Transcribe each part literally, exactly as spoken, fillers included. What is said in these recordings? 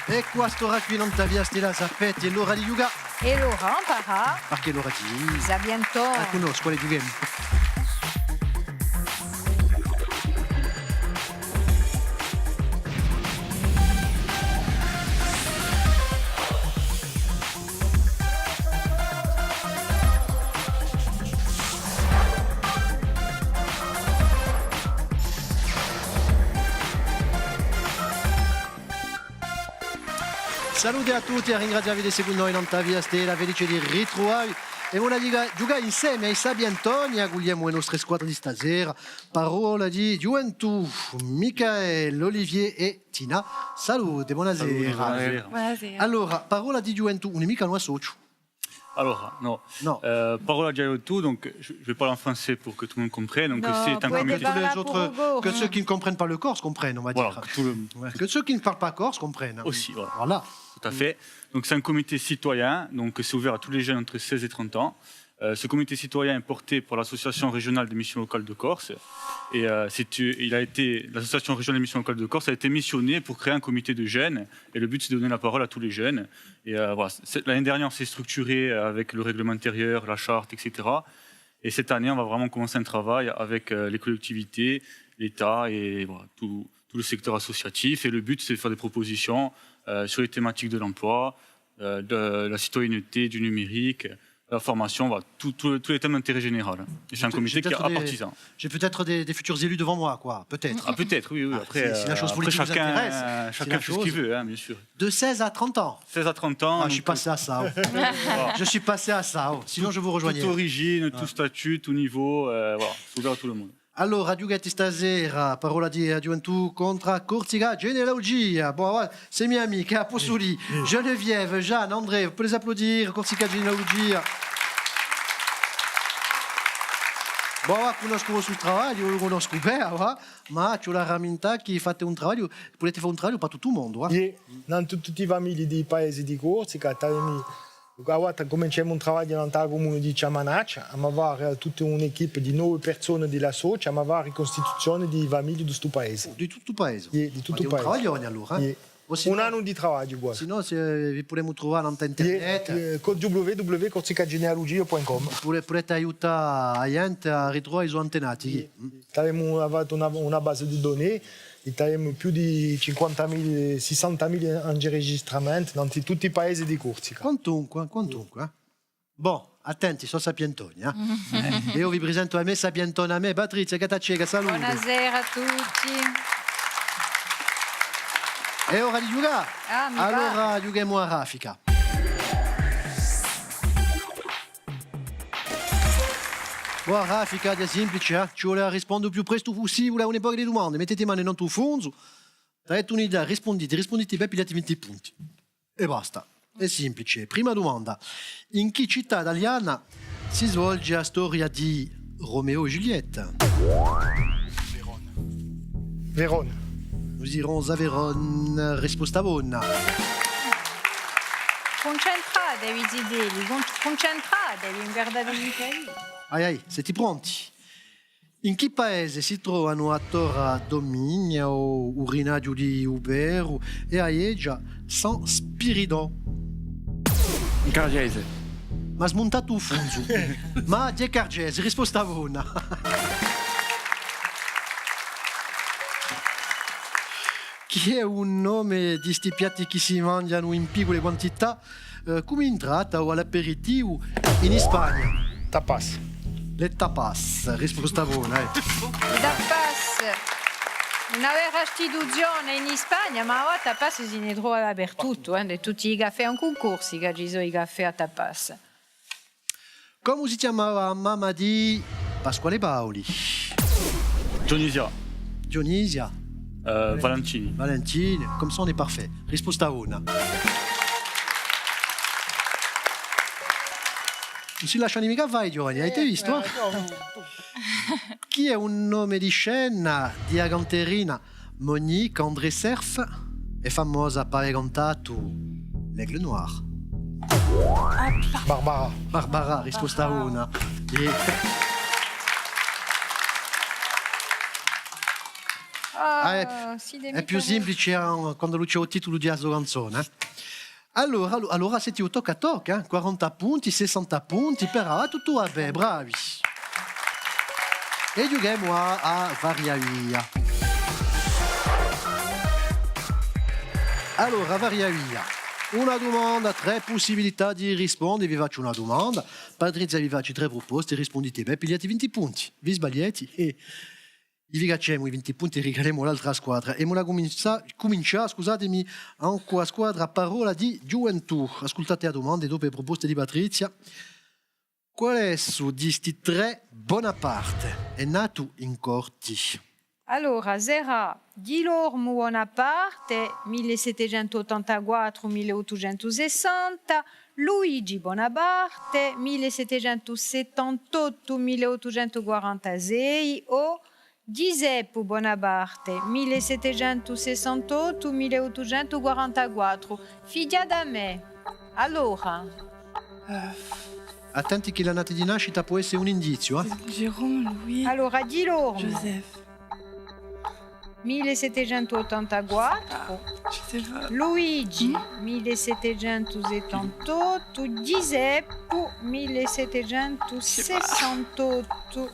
È quì, à st'ora quì, nant'à Via Stella, sapete, hè l'ora di ghjucà. Hè l'ora, amparà. Perchè hè l'ora di... Sapientoni. Ah, cunnoscu, quale ghjuchemu? Salute à tutti, à ringrazià vi d'esse cù noi nant'à Via Stella, felice di ritruvà vi. È avà ghjucà, ghjucà inseme à i Sapientoni, accugliemu e nostre squadre di sta sera. Parolla di Ghjuventù, Michael, Olivier è Tina. Salute, bonasera. Salute, bonasera. Bonasera. Allora, Parolla di Ghjuventù, ùn hè micca un associu. Alors, non. Non. Euh, Parolla di Ghjuventù, donc je, je vais parler en français pour que tout le monde comprenne. Donc, c'est un comité. Que tous les autres, que ceux qui ne comprennent pas le corse comprennent, on va dire. Voilà, que tout le... Ouais, que ceux qui ne parlent pas corse comprennent. Aussi, voilà. Voilà. Tout à fait. Donc, c'est un comité citoyen, donc c'est ouvert à tous les jeunes entre seize et trente ans. Euh, ce comité citoyen est porté par l'Association régionale des missions locales de Corse. Et, euh, c'est, il a été, l'Association régionale des missions locales de Corse a été missionnée pour créer un comité de jeunes. Et le but, c'est de donner la parole à tous les jeunes. Et, euh, voilà, c'est, l'année dernière, on s'est structuré avec le règlement intérieur, la charte, et cetera. Et cette année, on va vraiment commencer un travail avec, euh, les collectivités, l'État et, voilà, tout, tout le secteur associatif. Et le but, c'est de faire des propositions, euh, sur les thématiques de l'emploi, euh, de la citoyenneté, du numérique, la formation, voilà, tout, tout, tous les thèmes d'intérêt général. Et c'est un comité qui est apartisan. J'ai peut-être des, des futurs élus devant moi, quoi, peut-être. Ah, peut-être, oui, oui. Ah, après, si, si la chose politique vous intéresse, chacun fait ce qu'il veut, hein, bien sûr. De seize à trente ans. Seize à trente ans. Ah, je suis passé à ça, oh. Je suis passé à ça, oh. Sinon, je vous rejoignais. Toute origine, tout statut, tout niveau, euh, voilà, c'est ouvert à tout le monde. Allora, ghjucate sta sera, Parolla di Ghjuventù contr'à Corsica Genealugia. Bon, avà, semu amichi, eh, possu dì. Geneviève, Jeanne, André, vous pouvez les applaudir, Corsica Genealugia. Bon, avà, cunnoscu u vostru travagliu, u cunnoscu bè, avà, ma ci vole à ramintà chì fate un travagliu, pudete fà un travagliu per tuttu u mondu, eh. Iè, nant'à tutti i famigli di i paesi di Corsica, t'avemu Avà cuminciemu un travagliu nant'à a cumuna di Ciamanaccia, emu à fà tutta un'equipe di nove persone di l'associu, emu à fà a ricustituzione di i famigli di stu paese. Oh, di tuttu u paese? Iè, di tuttu u paese. Ma hè un travaglione allora, eh? Iè. Un annu di travagliu quasi. Sinnò, vi pudemu truvà nant'à internet. Iè, eh, w w w corsica genealugia puntu com. Pudete aiutà a ghjente à ritruvà i so antenati. Iè. T'avemu fattu una, una base di données, è t'avemu più di cinquantamila, sessantamila enregistramenti in tutti i paesi di Corsica. Quantunque, quantunque, eh. Bon, attenti, sò sapientoni, eh. Eh, eiu vi presentu a me sapientona, a me Patrizia Gattaceca, salute. Bonasera à tutti. Hè ora di ghjucà. Ah, mi pare. Allora ghjuchemu à raffica. Bon, a raffica hè simplice, eh? Ci vole à risponde u più prestu pussibule à un pocu di dumande. Mettete e mani nant'à u fungu, date un'idea, rispundite, rispundite bè, pigliate vinti punti. È basta. Hè simplice. Prima dumanda. In chì cità taliana si svolge a storia di Romeo è Ghjulietta? Verona. Verona. Nous irons à Vérone, risposta bona. Cuncentratevi, zitelli, cun-, cuncentratevi, ùn guardate micca. Ai, ai, site pronti? In chì paese si trovanu a Torra Dominia, u, u rinaghju di u Peru è a ghjesgia San Spiridon? In Carghjese. M'hà smuntatu u fungu. Ma hè Carghjese, risposta bona. Chì hè u nome di sti piatti chì si manghjanu in piccule quantità, eh, cum'è intrata o à l'aperitivu in Spagna? Tapas. Les tapas, risposta bona, eh. I tapas. Una vera istituzione in Spagna, ma avà tapas si ne trova dapertuttu, eh, in tutti i caffè, ancu in Corsica ci sò i caffè à tapas. Cumu si chjamava a mamma di Pasquale Paoli? Dionisia. Dionisia. Euh, Valentini. Valentini, comme ça on est parfait. Risposta bona. Ùn si lascianu micca fà i ghjovani, avete vistu, eh? Chì hè u nome di scena di a canterina Monique André Cerf hè famosa per avè cantatu l'Aigle Noir? Barbara. Barbara, risposta bona. È Ah, eh, hè più simplice, eh, quandu ci hè u titulu di a so canzona, eh. Allora, allo-, allora site tocca à tocca, eh? Quaranta punti, sessanta punti, però, ah, tuttu và bè, bravi. È ghjuchemu à, à Varia Via. Allora, Varia Via. Una dumanda, trè pussibilità di risponde, vi facciu una dumanda. Patrizia vi face trè pruposte, rispundite bè, pigliate vinti punti. Vi sbagliate, eh, vi cacciemu i vinti punti è rigalemu à l'altra squadra. È emu da cumincià, cumincià, scusatemi, cù a squadra Parolla di Ghjuventù. Ascultate a dumanda è dopu e pruposte di Patrizia. Quale hè di sti trè Bonaparte hè natu in Corti? Allora, sarà Ghjilormu Bonaparte, mille settecentu ottantaquattru, mille ottucentu sessanta, Luigi Bonaparte, mille settecentu settantottu, mille ottucentu quarantasei, o Ghjiseppu Bonaparte, mille settecentu sessantottu, mille ottucentu quarantaquattru. Fighjate à mè. Allora. Eh. Attenti chì l'annata di nascita pò esse un indiziu, eh? Jérôme, Louis. Allora, Ghjilormu. Joseph. Mille settecentu ottantaquattru. Ah, je sais pas. Luigi, mille settecentu settantottu. Ghjiseppu, mille settecentu sessantottu.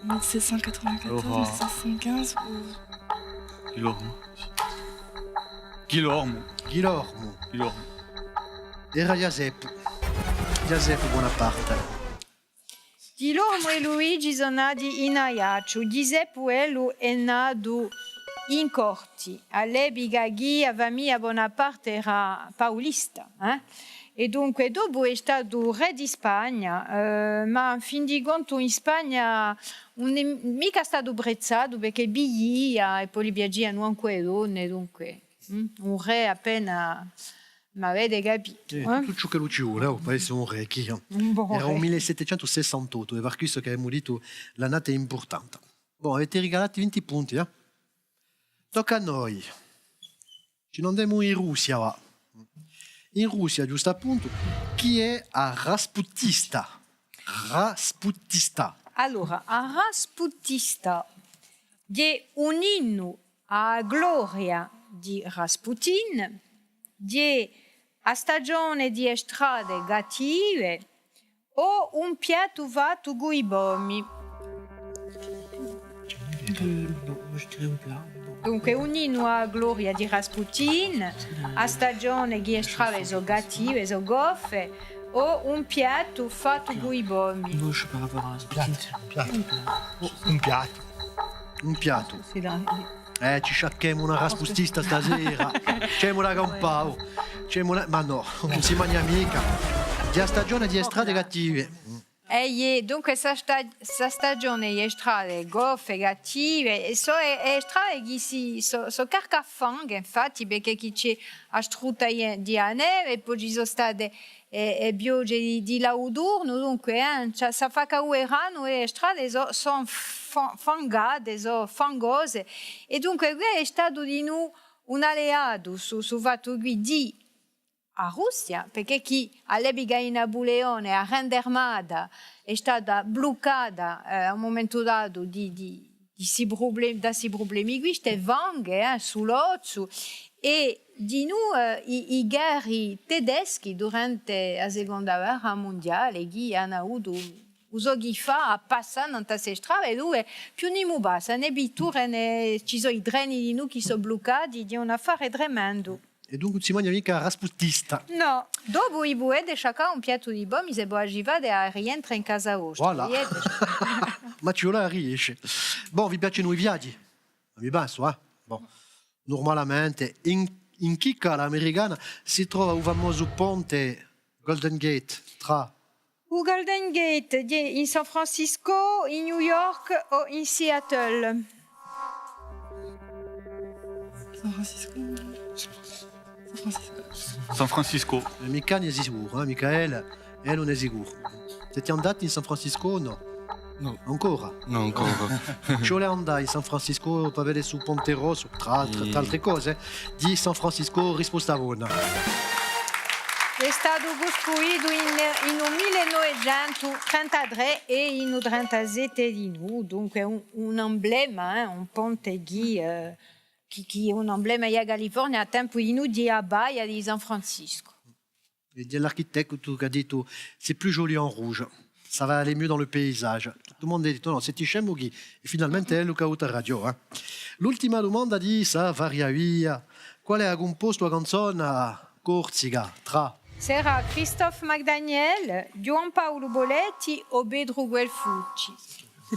Mille sept cent quatre-vingt-quatorze, mille sept cent quinze ou... Ghjilormu. Ghjilormu. Ghjilormu. Ghjilormu. Era Ghjiseppu. Ghjiseppu Bonaparte. Ghjilormu è Luigi sò nati in Aiacciu. Ghjiseppu, ellu, hè natu in Corti. À l'epica chì a famiglia Bonaparte era paulista, eh? È dunque, dopu hè statu rè di Spagna, eh, ma in fin di contu in Spagna ùn hè micca statu prezzatu perchè bighjia è po li piacianu ancu e donne, dunque, mm, un rè appena, m'avete capitu, eh? Tuttu ciò ch'ellu ci vole, oh, pà esse un rè, chì... Un bon rè. Era u mille settecentu sessantottu, hè per questu chì avemu dettu l'annata hè impurtanta. Bon, avete rigalatu vinti punti, eh? Tocca à noi. Ci n'andemu in Russia, và. In Russia, ghjustu à puntu, chì hè a Rasputista? Rasputista. Allora, a Rasputista hè un innu à a gloria di Rasputin, hè a stagione di e strade cattive, o un piattu fattu cù i pomi. Euh, non, moi je dirais un plat. Dunque, un innu à a gloria di Rasputin, a stagione chì e strade sò cattive, sò goffe, o un piattu fattu cù i pomi. Moi, je sais pas, avoir un... Piattu, un piattu. Un piattu. Un piattu. C'est là. Eh, ci sciacchemu una rasputista stasera. Ci emu da campà, oh. Ci emu da, ma nò, ùn si manghja micca. Di a stagione di e strade cattive. Eh, iè, dunque, sta sta-, sta stagione di e strade goffe, cattive, è sò e, e strade chì si, sò, sò carcafanghe, infatti, perchè chì ci hè a strutta di, di a neve, è po ci sò state e, e piogge di, di l'autunnu, dunque, eh, ci hè, s'affacca u veranu è e strade sò, sò fa-, fangate, sò fangose, è dunque què hè statu dinù un alleatu sù, sù fattu quì di a Russia, perchè chì à l'epica di Napuleone a Grande Armata hè stata bluccata, eh, à un mumentu datu di, di, di sti pruble-, da sti prublemi quì, ste fanghe, eh, stu lozzu, è dinù, eh, i, i carri tedeschi durante a seconda guerra mundiale, chì anu avutu u so chì fà à passà nant'à ste strade, duve più nimu passa, nè vitture, nè, ci sò i treni dinù chì sò bluccati, hè un affare tremendu. È dunque ùn si manghja micca a rasputista. Nò. Dopu vi pudete sciaccà un piattu di pomi, s'è vo ci fate à rientrà in casa vostra. Voilà. Videte? Ma ci vole à riesce. Bon, vi piacenu i viaghji? Mi pensu, eh? Bon. Nurmalamente, in, in chì cala americana si trova u famosu ponte Golden Gate trà... U Golden Gate, hè in San Francisco, in New York o in Seattle? San Francisco. San Francisco. San Francisco. È micca ne hè sicuru, eh, Michael? Ellu ùn hè sicuru. Site andati in San Francisco o nò? Nò. Ancora? Nò, ancora. Ci vole à andà in San Francisco per vede stu ponte rossu, trà, trà, trà altre cose, eh. Di San Francisco, risposta bona. Questa Hè statu custruitu in, in u mille novecentu trentatrè è in u trentasette dinù, dunque un, un emblema, eh, un ponte chì, eh, chì, chì hè un emblema di a California à tempu dinù di a baia di San Franciscu. È ghjè l'architettu chì hà dettu, c'est plus joli en rouge, ça va aller mieux dans le paysage. Tuttu u mondu hà dettu, nò, site scemu chì, è finalmente hè ellu chì hà avutu ragiò, eh. L'ultima dumanda di sta Varia Via. Quale hà cumpostu a canzona Corsica, trà? Serà Christophe Macdaniel, Ghjuvan Paulu Poletti o Petru Guelfucci?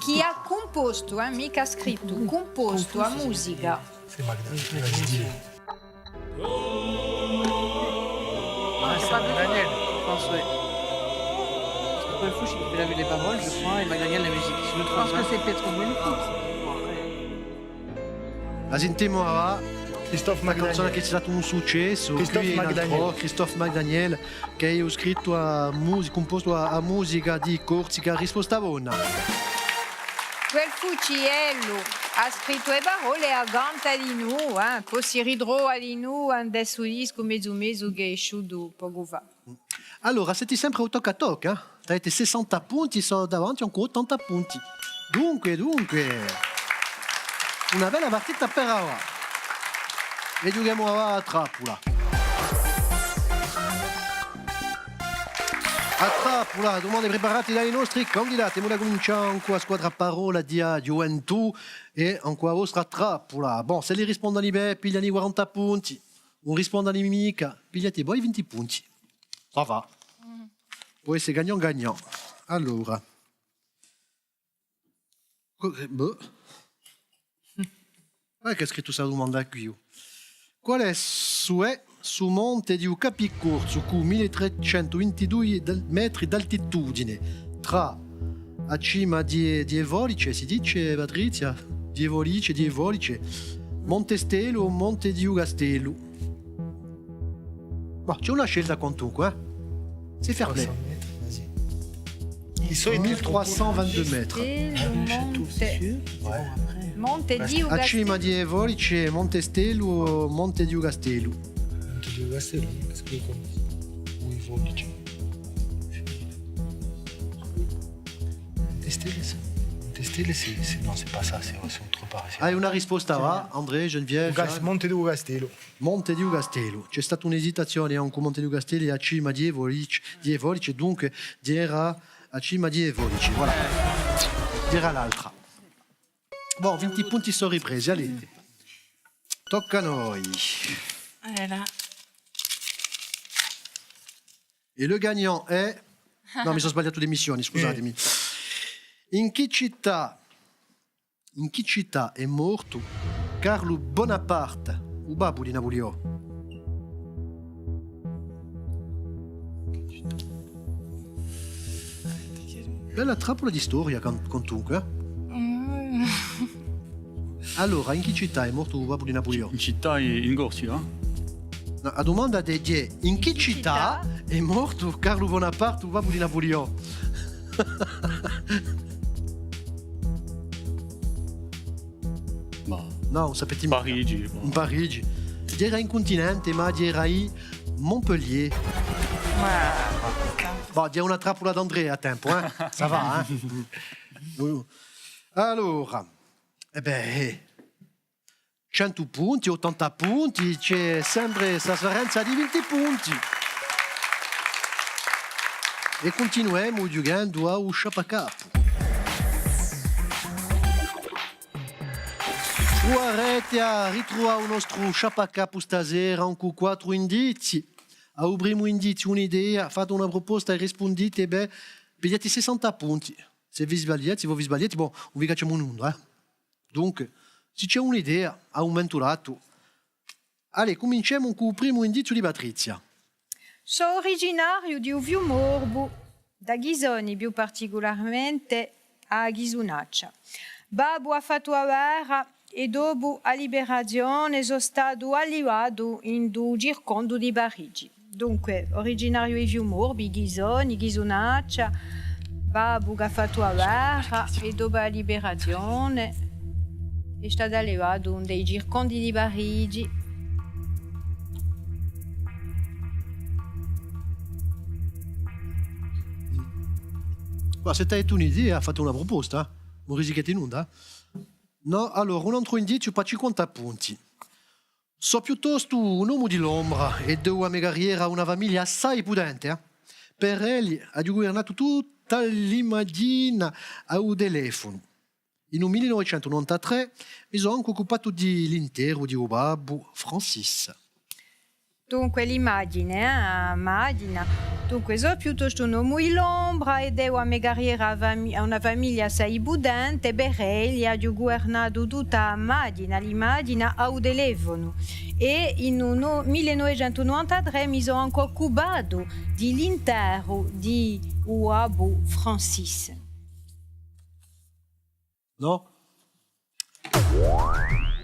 Chì hà cumpostu, eh, micca scrittu, cumpostu a musica. C'est Magda-, Magdaniel. Ah, c'est pas Petru, je pense, ouais. Parce que Guelfucci, il avait les paroles, je crois, et Macdaniel la musique, si je me trompe pas. Je pense que c'est Petru Guelfucci. A sintemu avà. Christophe Macdaniel. Una canzona chì hè stata un successu. Christophe Macdaniel. Christophe Macdaniel, chì hà scrittu a musi-, cumpostu a, a musica di Corsica, risposta bona. Guelfucci, ellu, hà scrittu e parolle è a canta dinù, eh. Po si ritrova dinù in stu discu mezu mezu chì hè esciutu pocu fà. Allora, site sempre à u tocca à tocca, eh? Avete sessanta punti, sò davanti incù ottanta punti. Dunque, dunque, una bella partita per avà. È ghjuchemu à a trappula. A trappula, dumande preparate da i nostri candidati. Emu da cumincià incù a squadra Parolla di a Ghjuventù è incù a vostra trappula. Bon, s'elli rispondenu bè, piglianu quaranta punti. Ùn rispondenu micca, pigliate voi vinti punti. Ça va. Pò esse gagnant-gagnant. Allora. Co-, eh, boh. Guarda chì hà scrittu sta dumanda quì. Quale hè stu monte di u Capicorsu cù mille trecentu vintidui dal-, metri d'altitudine? Trà a cima di, di e Folice, si dice, Patrizia? Di e Folice, di e Folice. Monte Stelu o Monte di u Castellu? Bon, ci hè una scelta quantunque, eh? C'est fair play. Trois cents mètres, vas-y. Mille trois cent vingt-deux mètres. Stelu, Monte, Monte di u Castellu. A cima di e Folice, Monte Stelu o Monte di u Castellu? Monte di u Castellu, parce que comme, oui, Folice. Monte Stelu, c'est, Monte Stelu, c'est, c'est, non, c'est pas ça, c'est, c'est autre part, c'est... Ah, una risposta avà, André, Geneviève, Jean? Monte di u Castellu. Monte di u Castellu. Ci hè stata un'esitazione incù Monte di u Castellu è a cima di e Folice, di e Folice, dunque, era a cima di e Folice, voilà. Era l'altra. Bon, vinti punti sò ripresi, allez. Tocca à noi. Allez là. Et le gagnant est... Nò, mi sò sbagliatu d'emissione, scusatemi. In chì cità, in chì cità hè mortu Carlu Bonaparte, u babbu di Napuliò? Bella trappula di storia, can-, quantunque, eh? Mm. Allora, in chì cità hè mortu u babbu di Napuliò? In cità, in Corsica? Nò, a dumanda hè, hè in chì cità hè mortu Carlu Bonaparte, u babbu di Napuliò? Ma nò, ùn sapete micca. Parigi, ma. In Parigi. Era in cuntinente, ma era in Montpellier. Ma, bon, hè una trappula d'André à tempu, eh? Ça va, eh? Allora, eh bè, eh. Centu punti, ottanta punti, ci hè sempre sta sfarenza di vinti punti. È cuntinuemu ghjuchendu à u sciappacapu. Pruvarete à ritruvà u nostru sciappacapu stasera incù quattru indizii. À u primu indiziu, un'idea, fate una pruposta è rispundite bè, pigliate sessanta punti. S'è vi sbagliate, s'è vo vi sbagliate, bon, ùn vi cacciemu nunda, eh. Dunque, s'è ci hè un'idea, à u mumentu datu. Allez, cuminciemu cù u primu indiziu di Patrizia. Sò uriginariu di u Fiumorbu, da Ghisoni più particularmente à Ghisunaccia. Babbu hà fattu a guerra è dopu a liberazione sò statu allivatu in u circondu di Parigi. Dunque, uriginariu di Fiumorbu, Ghisoni, Ghisunaccia, babbu chì hà fattu a guerra è dopu a liberazione hè statu allivatu in i circondi di Parigi. Bah, s'è t'hai tù un'idea, fate una pruposta, eh. Ùn risichjate nunda, eh. Nò, allora, un antru indiziu pà cinquanta punti. Sò piuttostu un omu di l'ombra è devu a me carriera à una famiglia assai pudente, eh. Per elli aghju guvernatu tutta l'imagina à u telefonu. In u mille novecentu novantatrè mi sò ancu occupatu di l'interru di u babbu Francis. Dunque, l'imagine, eh, a maghjina. Dunque, sò piuttostu un omu di l'ombra è devu a me carriera à fami-, à una famiglia assai pudente, per elli aghju guvernatu tutta a maghjina, l'imagina à u telefonu. È in u no-, mille novecentu novantatrè mi sò ancu occupatu di l'interru di u babbu Francis. Nò?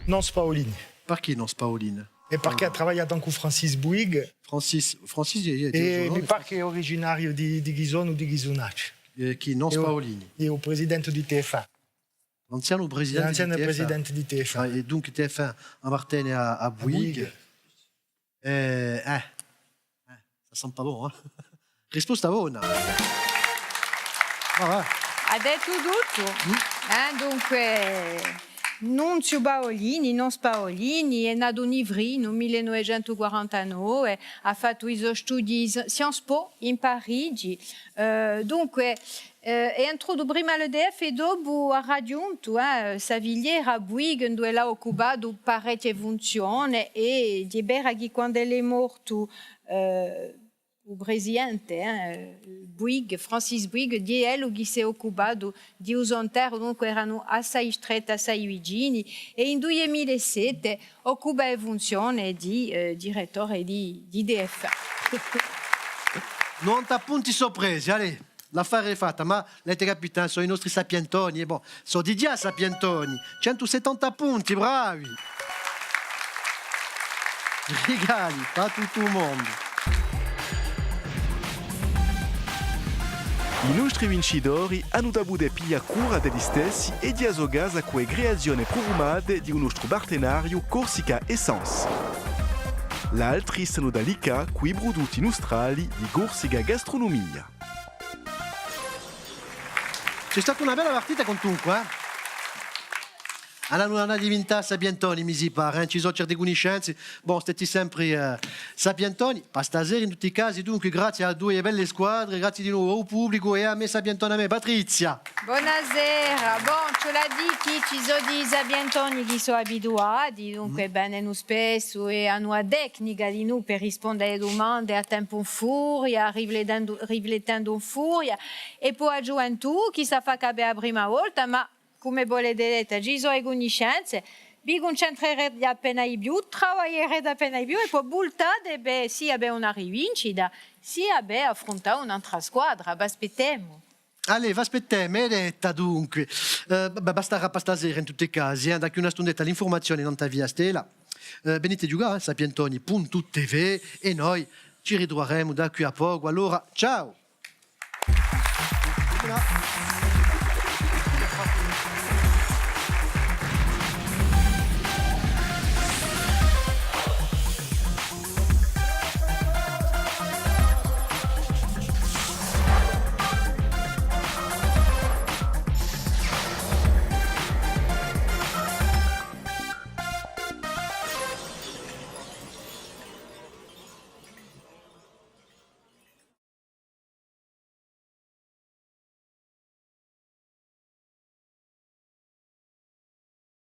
Nonce Paolini. Perchè Nonce Paolini? È perchè hà travagliatu ancu Francis Bouygues. Francis, Francis, iè, iè, iè, iè, mi pare chì hè uriginariu di, di Ghisonu, di Ghisunacciu. Eh, chì, Nonce Paolini? Hè u presidente di T F un. L'anzianu presidente di T F un. L'anzianu presidente di T F un. Ah, è dunque T F un appartene à, à Bouygues. Bouygues. Eh, eh. Eh, ça sent pas bon, hein? Risposta bona. Ah, và. Hà dettu tuttu. Mm. Eh, dunque, Nunziu Paolini, Nonce Paolini, hè natu in Ivry, in u mille novecentu quarantanove, hà fattu i so studii in Sciences Po in Parigi. Eh, dunque, Eh, hè entrutu prima à l'E D F è dopu hà raghjuntu, eh, sta filiera Bouygues, induve l'hà occupatu parechje funzione, è hè vera chì quand'ellu hè mortu, eh, u presidente, eh, Bouygues, Francis Bouygues, hè ellu chì s'hè occupatu di u so interru, dunque eranu assai stretti, assai vicini, è in dui mila è sette occupa e funzione di, eh, direttore di, di D F. Novanta punti sò presi, allez! L'affare hè fatta, ma l'avete capita, eh, sò i nostri sapientoni, è bon, sò digià sapientoni, centu settanta punti, bravi! Rigali pà tuttu u mondu. I nostri vincitori anu da pudè piglià cura d'elli stessi è di a so casa cù e creazione prufumate di u nostru partenariu Corsica Essence. L'altri s'anu da liccà cù i prudutti nustrali di Corsica Gastronomia. Ci hè stata una bella partita, quantunque, eh? Allora, anu da divintà sapientoni, mi si pare, eh? Ci sò certe cunniscenze. Bon, steti sempri, eh, sapientoni, pà stasera in tutti i casi, dunque, grazie à duie belle squadre, grazie di novu à u publicu è à a me sapientona à mè, Patrizia. Bonasera. Bon, ci vole à dì chì ci sò di sapientoni chì sò abituati, dunque, venenu spessu è anu a tecnica dinù per risponde à e dumande à tempu in furia, riflettendu, riflettendu in furia, è po a ghjuventù chì sà fà chì hè a prima volta, ma cum'è vo l'avete detta, ci sò e cunniscenze, vi cuncentrerete appena di più, travaglierete appena di più è po vultate, bè, sia per una rivincita, sia per affruntà un'altra squadra, v'aspettemu. Allez, v'aspettemu, hè detta dunque. Eh, bè, basterà pà stasera in tutti i casi, eh, da quì à una stundetta l'infurmazione nant'à Via Stella. Eh, venite à ghjucà, eh, sapientoni puntu T V è noi ci ritruveremu da quì à pocu. Allora, ciao!